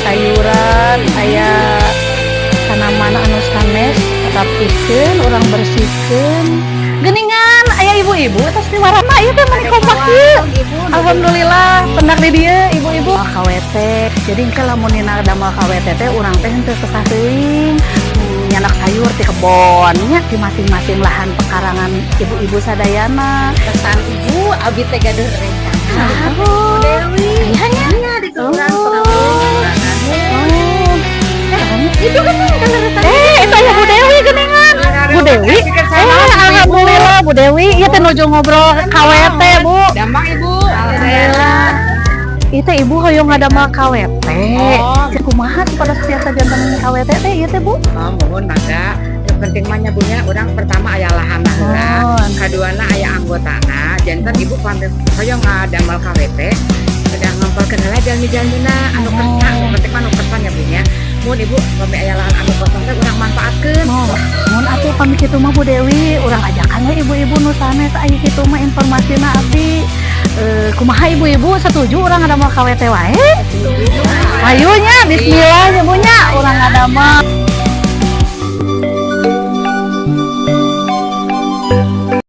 Sayuran, aya tanaman anu sanes, rapihkeun, urang bersihkeun. Geuningan aya ibu-ibu tos di warana ieu teh, mani kompak ieu. Alhamdulillah, pendak di dieu ibu-ibu. KWT. Jadi engke lamun dina damel KWT teh urang teh henteu susah teuing nyandak sayur di kebon nya, di masing-masing lahan pekarangan ibu-ibu sadayana. Pesan Ibu, abi teh gaduh rencana. Oh, Dewi. Iya nya. Iya, di kelurahan Oh. Pekawi. Oh. Itu kan kaleresan. Eh, itu aya Bu Dewi geuningan. Bu Dewi. Eh, alhamdulillah, Bu Dewi. Ieu teh nuju ngobrol KWT, Bu. Damang, Ibu. Alhamdulillah. Itu Ibu hoyong ngadamel KWT. Oh. Cek kumaha pada biasa janten KWT teh ieu teh, Bu? Oh, muhun, mangga. Yang penting mah nya, Bu, nya, urang pertama aya lahan heula, Oh. kaduana aya anggotana. Janten Ibu pamit hoyong ngadamel KWT udah ngompolkeun heula jalmi-jalmina anu kersa, nu penting mah nu kersa nya, Bu, nya. Mun Ibu pami aya lahan anu kosong teh urang manfaatkeun. Oh, mun atuh pami kitu mah, Bu Dewi, urang ajakan we ibu-ibu nu sanes aya kitu mah informasina abdi. Eh, kumaha ibu-ibu, setuju urang ngadamel KWT wae? Hayu nya, bismillah ya, Bu, nya, urang ngadamel.